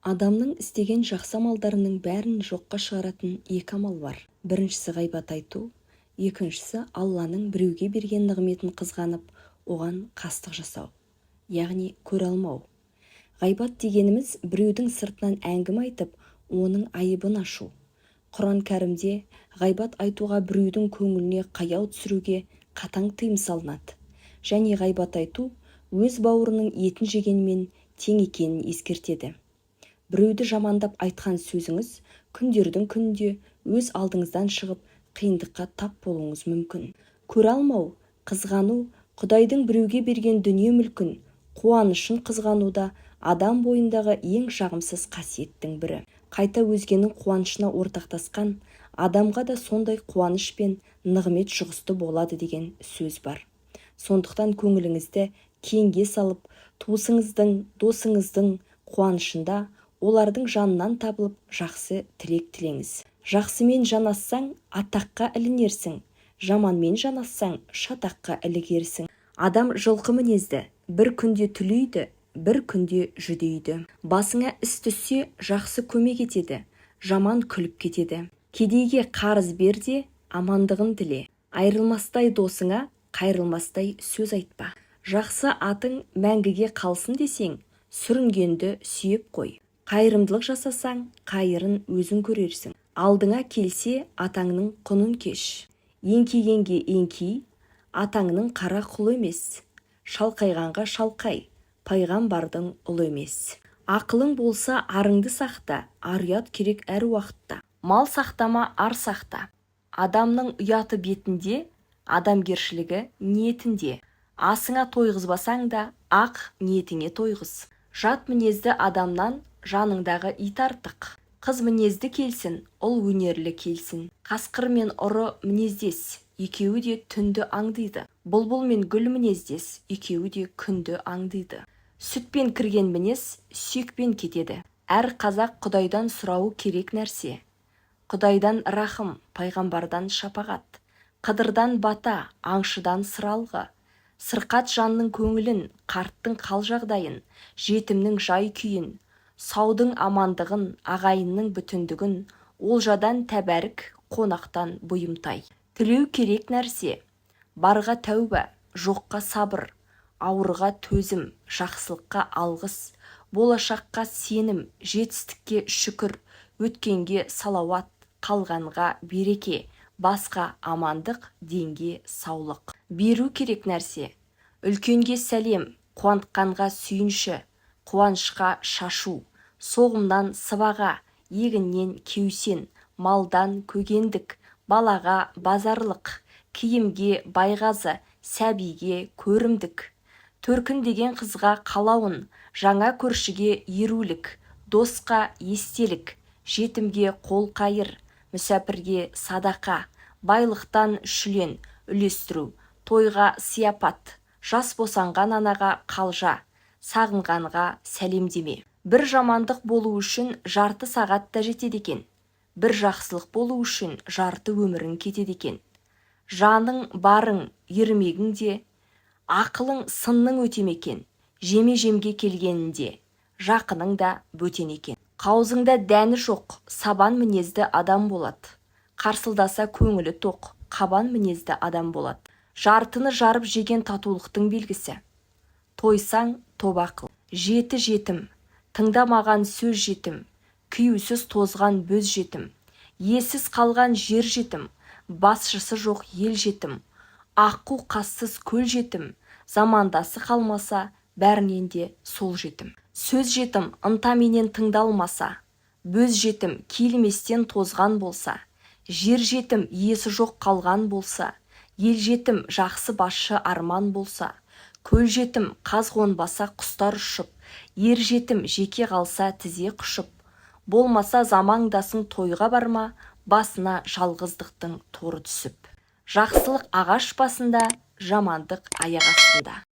Адамның істеген жақсы амалдарының бәрін жоққа шығаратын екі амал бар. Біріншісі – ғайбат айту, екіншісі – Алланың біреуге берген нығметін қызғанып, оған қастық жасау, яғни көре алмау. Ғайбат дегеніміз – біреудің сыртынан әңгіме айтып, оның айыбын ашу. Құран Кәрімде ғайбат айтуға, біреудің көңіліне қаяу түсіруге қатаң тыйым салынады және ғайбат айту өз бауырының етін жегенмен тең екенін ескертеді. Біреуді жамандап айтқан сөзіңіз күндердің күнінде өз алдыңыздан шығып, қиындыққа тап болуыңыз мүмкін. Көре алмау, қызғану, Құдайдың біреуге берген дүние-мүлкін, қуанышын қызғану да адам бойындағы ең жағымсыз қасиеттің бірі. Қайта өзгенің қуанышына ортақтасқан адамға да сондай қуаныш пен нығмет жұғысты болады деген сөз бар. Сондықтан көңіліңізді кеңге салып, туысыңыздың, досыңыздың қуанышында олардың жанынан табылып, жақсы тілек тілеңіз. Жақсымен жанассаң, атаққа ілінерсің, жаманмен жанассаң, шатаққа ілігерсің. Адам жылқы мінезді: бір күнде түлейді, бір күнде жүдейді. Басыңа іс түссе, жақсы көмек етеді, жаман күліп кетеді. Кедейге қарыз бер де, амандығын тіле. Айырылмастай досыңа қайырылмастай сөз айтпа. Жақсы атың мәңгіге қалсын десең, сүрінгенді сүйеп қой. Қайырымдылық жасасаң, қайырын өзің көрерсің. Алдыңа келсе, атаңның құнын кеш. Еңкейгенге еңкей, атаңның қара құлы емес. Шалқайғанға шалқай, пайғамбардың ұлы емес. Ақылың болса, арыңды сақта, ар-ұят керек әр уақытта. Мал сақтама, ар сақта. Адамның ұяты бетінде, адамгершілігі ниетінде. Асыңа тойғызбасаң да, ақ ниетіңе тойғыз. Жат мінезді адамнан жаныңдағы ит артық. Қыз мінезді келсін, ұл өнерлі келсін. Қасқыр мен ұры мінездес, екеуі де түнді аңдиды. Бұлбұл мен гүл мінездес, екеуі де күнді аңдиды. Сүтпен кірген мінез сүйекпен кетеді. Әр қазақ Құдайдан сұрауы керек нәрсе: Құдайдан рахым, пайғамбардан шапағат, Қыдырдан бата, аңшыдан сыралғы, сырқат жанның көңілін, қарттың қал-жағдайын, жетімнің жай-күйін, саудың амандығын, ағайынның бүтіндігін, олжадан тәбәрік, қонақтан бұйымтай. Тілеу керек нәрсе: барға тәуба, жоққа сабыр, ауырға төзім, жақсылыққа алғыс, болашаққа сенім, жетістікке шүкір, өткенге салауат, қалғанға береке, басқа амандық, денге саулық. Беру керек нәрсе: үлкенге сәлем, қуантқанға сүйінші, қуанышқа шашу, соғымнан сыбаға, егіннен кеусен, малдан көгендік, балаға базарлық, киімге байғазы, сәбиге көрімдік, төркіндеген қызға қалауын, жаңа көршіге ерулік, досқа естелік, жетімге қол қайыр, мүсәпірге садақа, байлықтан шүлен үлестіру, тойға сияпат, жас босанған анаға қалжа, сағынғанға сәлемдеме. Бір жамандық болу үшін жарты сағат та жетеді екен, бір жақсылық болу үшін жарты өмірің кетеді екен. Жаның барың, ермегің де, ақылың сынның өте ме екен? Жеме-жемге келгенінде жақының да бөтен екен. Қаузыңда дәні жоқ сабан мінезді адам болады, қарсылдаса көңілі тоқ қабан мінезді адам болады. Жартыны жарып жеген татулықтың белгісі. Тойсаң, тоба қыл. Жеті жетім, тыңдамаған сөз жетім, күюсіз тозған бөз жетім, иесіз қалған жер жетім, басшысы жоқ ел жетім, аққу қассыз көл жетім, замандасы қалмаса, бәрінен де сол жетім. Сөз жетім, ынтаменен тыңдалмаса, бөз жетім, киілместен тозған болса, жер жетім, иесі жоқ қалған болса, ел жетім, жақсы басшы арман болса, көл жетім, қаз қонбаса, құстар ұшып, ер жетім, жеке қалса, тізе құшып, болмаса замандасың тойға барма, басына жалғыздықтың торы түсіп. Жақсылық ағаш басында, жамандық аяқ астында.